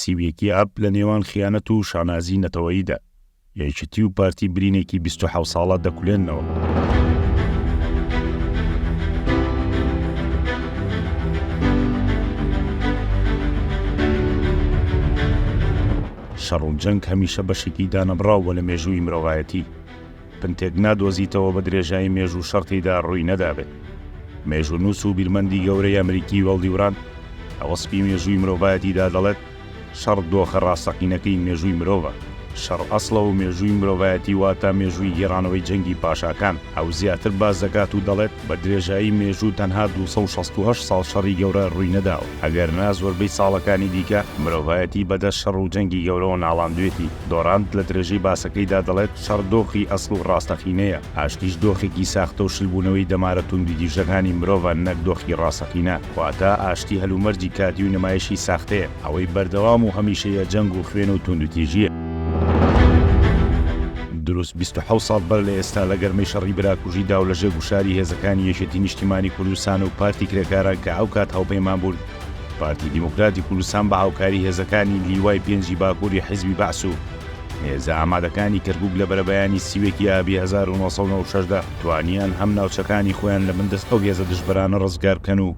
سیویەکی ئاب لە نێوان خیانەت و شانازی نەتەوەییدا، یەکێتی و پارتی برینێکی 27 ساڵە دەکولێننەوە. شەڕ و جەنگ هەمیشە بەشێکی دانەبڕاو بووە لە مێژووی مرۆڤایەتی. پنتێک نادۆزیتەوە بە درێژایی مێژوو شەڕ تێیدا ڕووی نەدابێت. مێژوونووس و بیرمەندی گەورەی ئەمریکی وێڵ دیورانت لە وەسفی مێژووی مرۆڤایەتیدا دەڵێت، شەڕ دۆخە ڕاستەقینەکەی مێژووی مرۆڤە. شەڕ ئەسڵە و مێژووی مرۆڤایەتی واتە مێژووی گێڕانەوەی جەنگی پاشاکان. ئەو زیاتر باس دەکات و دەڵێت، بە درێژایی مێژوو تەنها 268 ساڵ شەڕی گەورە ڕووی نەداوە، ئەگەرنا زۆربەی ساڵەکانی دیکە مرۆڤایەتی بەدەست شەڕ و جەنگی گەورەوە ناڵاندوێتی. دۆرانت لە درێژەی باسەکەیدا دەڵێت، شەڕ دۆخی ئەسڵ و ڕاستەقینەیە، ئاشتیش دۆخێکی ساختە و شلبوونەوەی دەمارە توندوتیژەکانی مرۆڤە نەک دۆخی ڕاستەقینە، واتە ئاشتی هەلومەرجی کاتی و نمایشی ساختەیە، ئەوەی بەردەوام و هەمیشەیە جەنگ و خوێن و توندوتیژییە. دروست 27 ساڵ بەر لە ئێستا لە گەرمەی شەڕی براکوژیدا و لەژێر گوشاری هێزەکانی یەکێتی نیشتیمانی کوردستان و پارتی کرێکاران کە ئەوکات هاوپەیمان بوون، پارتی دیموکراتی کوردستان بە هاوکاری هێزەکانی لیوای پێنجی باکووری حیزبی بەعس و هێزە ئامادەکانی کەرکوک لە بەرەبەیانی 31 ی ئابی 1996 دا توانیان هەم ناوچەکانی خۆیان لە بن دەست ئەو هێزە دژبەرانە ڕزگار بکەن و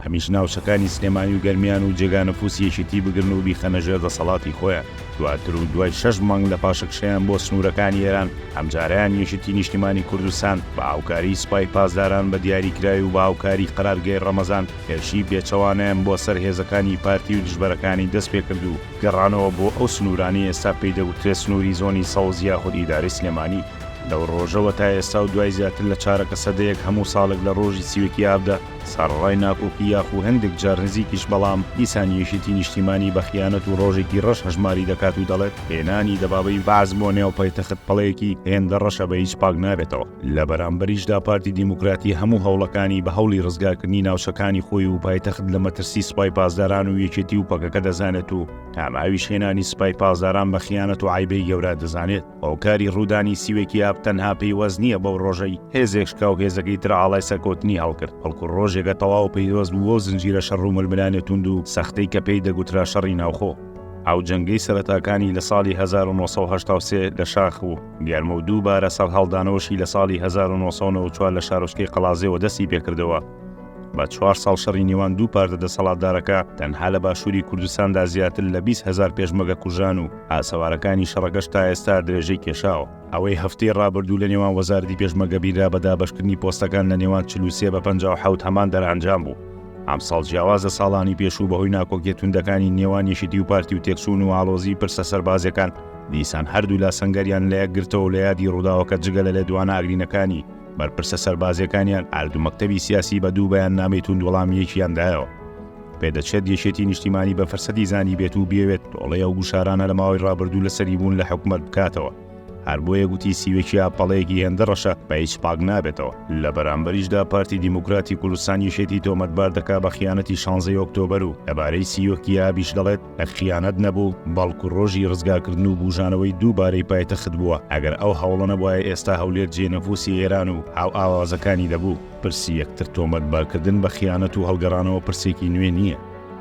هەمیش ناوچەکانی سلێمانی و گەرمیان و جێگا نفوسی یەکێتی بگرن و بیخەنە ژێر دەسەڵاتی خۆیان. دواتر و دوای شەش مانگ لە پاشەکشەیان بۆ سنوورەکانی ئێران، ئەمجارەیان یەکێتی نیشتیمانی کوردستان بە هاوکاریی سوپای پاسداران بە دیاریکراوی و بە هاوکاریی قەرارگای ڕەمەزان هێرشی پێچەوانەیان بۆ سەر هێزەکانی پارتی و دژبەرەکانی دەستپێکرد و گەڕانەوە بۆ ئەو سنوورانەی ئێستا پێی دەگوترێت سنووری زۆنی سەوز یاخود ئیدارەی سلێمانی. لەو ڕۆژەوە تا ئێستا و دوای زیاتر لە چارەکە سەدەیەک هەموو ساڵێک لە ڕۆژی 31 ئابدا سەرەڕای ناکۆکی یاخو هەندێک جار نزیکیش بەڵام دیسان یەکێتی نیشتیمانی بە خیانەت و ڕۆژێکی ڕەش هەژماری دەکات و دەڵێت هێنانی دەبابەی بەعس بۆ نێو پایتەخت پەڵەیەکی هێندە ڕەشە بە هیچ پاک نابێتەوە. لە بەرامبەریشدا پارتی دیموکراتی هەموو هەوڵەکانی بە هەوڵی ڕزگارکردنی ناوچەکانی خۆی و پایتەخت لە مەترسی سوپای پاسداران و یەکێتی و پەکەکە دەزانێت و هەماویش هێنانی سوپای پاسداران بە خیانەت و عەیبەی گەورە دەزانێت. هۆکاری ڕوودانی سیوێکی ئاب تەنها پەیوەست نییە بەو ڕۆژەی هێزێک شکا و هێزەکەی تر ئاڵای سەرکەوتنی هەڵکرد، بەڵکو ڕۆژێکە تەواو پەیوەست بوو بەو زنجیرە شەڕ و ململانێ توند و سەختەی کە پێی دەگوترا شەڕی ناوخۆ. ئەو جەنگەی سەرەتاکانی لە ساڵی 1983 لە شاخ و گەرمە و دووبارە سەرهەڵدانەوەشی لە ساڵی 1994 لە شارۆچکەی قەڵازێوە دەستی پێکردەوە، بە چوار ساڵ شەڕی نێوان دوو پارتە دەسەڵاتدارەکە تەنها لە باشووری کوردستاندا زیاتر لە 20 هەزار پێشمەگە کوژران و ئاسەوارەکانی شەڕەکەش تا ئێستا درێژەی کێشاوە. ئەوەی هەفتەی ڕابردوو لە نێوان وەزارەتی پێشمەرگە بینرا بە دابەشکردنی پۆستەکان لە نێوان 43 بە 57 هەمان دەرئەنجام بوو. ئەمساڵ جیاواز لە ساڵانی پێشوو بەهۆی ناکۆکیە توندەکانی نێوان یەکێتی و پارتی و تێکچوون و ئاڵۆزیی پرسە سەربازیەکان دیسان هەردوولا سەنگەریان لە یەک گرتەوە و لە یادی ڕووداوەکە جگە لە لێدوانە ئاگرینەکانی بەرپرسە سەربازیەکانیان هەردوو مەکتەبی سیاسی بە دوو بەیاننامەی توند وەڵامی یەکیان دایەوە. پێدەچێت یەکێتی نیشتیمانی بە فرسەتی زانیبێت و بیەوێت تۆڵەی ئەو گوشارانە لە ماوەی ڕابردوو لەسەری بوون لە حکومەت بکاتەوە. هەر بۆیە گوتی سیوەکی ئاب پەڵەیەکی هێندە ڕەشە بە هیچ پاک نابێتەوە. لە بەرامبەریشدا پارتی دیموکراتی کوردستان یەکێتی تۆمەتبار دەکا بە خیانەتی شانزەی ئۆکتۆبەر و لەبارەی سیوەکی ئابیش دەڵێت نەک خیانەت نەبوو، بەڵکو ڕۆژی ڕزگارکردن و بوژانەوەی دووبارەی پایتەخت بووە، ئەگەر ئەو هەوڵە نەبوایە ئێستا هەولێر جێ نفوسی ئێران و هاوئاوازەکانی دەبوو. پرسی یەکتر تۆمەتبارکردن بە خیانەت و هەڵگەڕانەوە پرسێکی نوێ نییە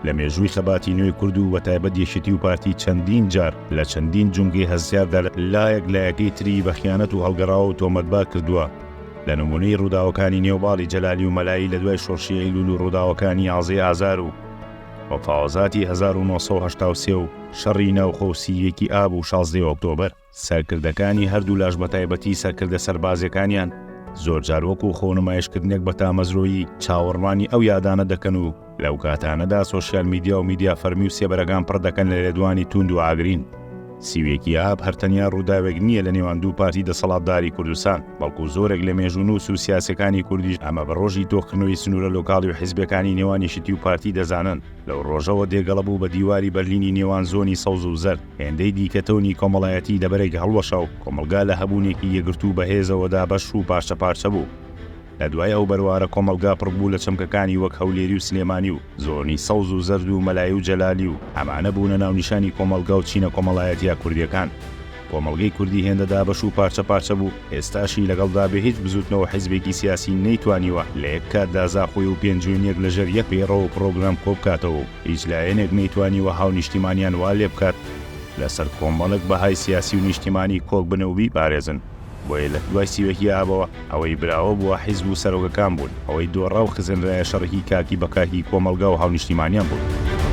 لە مێژووی خەباتی نوێی کورد و بەتایبەت یەکێتی و پارتی چەندین جار لە چەندین جومگەی هەستیاردا لایەک لایەکەی تری بە خیانەت و هەڵگەڕاوە تۆمەتبار کردووە لە نموونەی ڕووداوەکانی نێو باڵی جەلالی و مەلایی لە دوای شۆڕشی ئەیلوول و ڕووداوەکانی یازدەی ئازار و مفاوەزاتی 1983 و شەڕی ناوخۆ و 31 ی ئاب و شازدەی ئۆکتۆبەر. سەرکردەکانی هەردوولاش بەتایبەتی سەرکردە سەربازیەکانیان زۆرجار وەکو خۆنمایشکردنێک بە تامەزرۆیی چاوەڕوانی ئەو یادانە دەکەن و لەو کاتانەدا سۆشیال میدیا و میدیا فەرمی و سێبەرەکان پڕ دەکەن لە لێدوانی توند و ئاگرین. 31 ی ئاب هەر تەنیا ڕووداوێک نییە لە نێوان دوو پارتی دەسەڵاتداری کوردستان، بەڵکو زۆرێک لە مێژوونووس و سیاسیەکانی کوردیش ئەمە بە ڕۆژی تۆخکردنەوەی سنوورە لۆکاڵی و حیزبیەکانی نێوان یەکێتی و پارتی دەزانن. لەو ڕۆژەوە دێگەڵە بوو بە دیواری بەرلینی نێوان زۆنی سەوز و زەرد، هێندەی دیکە تەونی کۆمەڵایەتی لەبەرێک هەڵوەشا و کۆمەڵگا لە هەبوونێکی یەکگرتوو و بەهێزەوە دابەش و پارچە پارچە بوو. لە دوای ئەو بەروارە کۆمەڵگا پڕ بوو لە چەمکەکانی وەک هەولێری و سلێمانی و زۆنی سەوز و زەرد و مەلایی و جەلالی و ئەمانە بوونە ناونیشانی کۆمەڵگا و چینە کۆمەڵایەتیە کوردیەکان. کۆمەڵگەی کوردی هێندە دابەش و پارچە پارچە بوو، ئێستاشی لەگەڵدا بێ هیچ بزووتنەوە حیزبێکی سیاسی نەیتوانیوە لە یەک کاتدا زاخۆی و پێنجوێنیەک لەژێر یەک پەیڕەو و پڕۆگرام کۆبکاتەوە و هیچ لایەنێک نەیتوانیوە هاونیشتیمانیان وا لێبکات لەسەر کۆمەڵێک بەهای سیاسی و نیشتیمانی کۆک بن و بیپارێزن. بۆیە لە دوای سیوەکی ئابەوە ئەوەی براوە بووە حیزب و سەرۆکەکان بوون، ئەوەی دۆڕا و خزێنرایە شەڕێکی کاکی بە کاکی کۆمەڵگا و هاونیشتیمانیان بوون.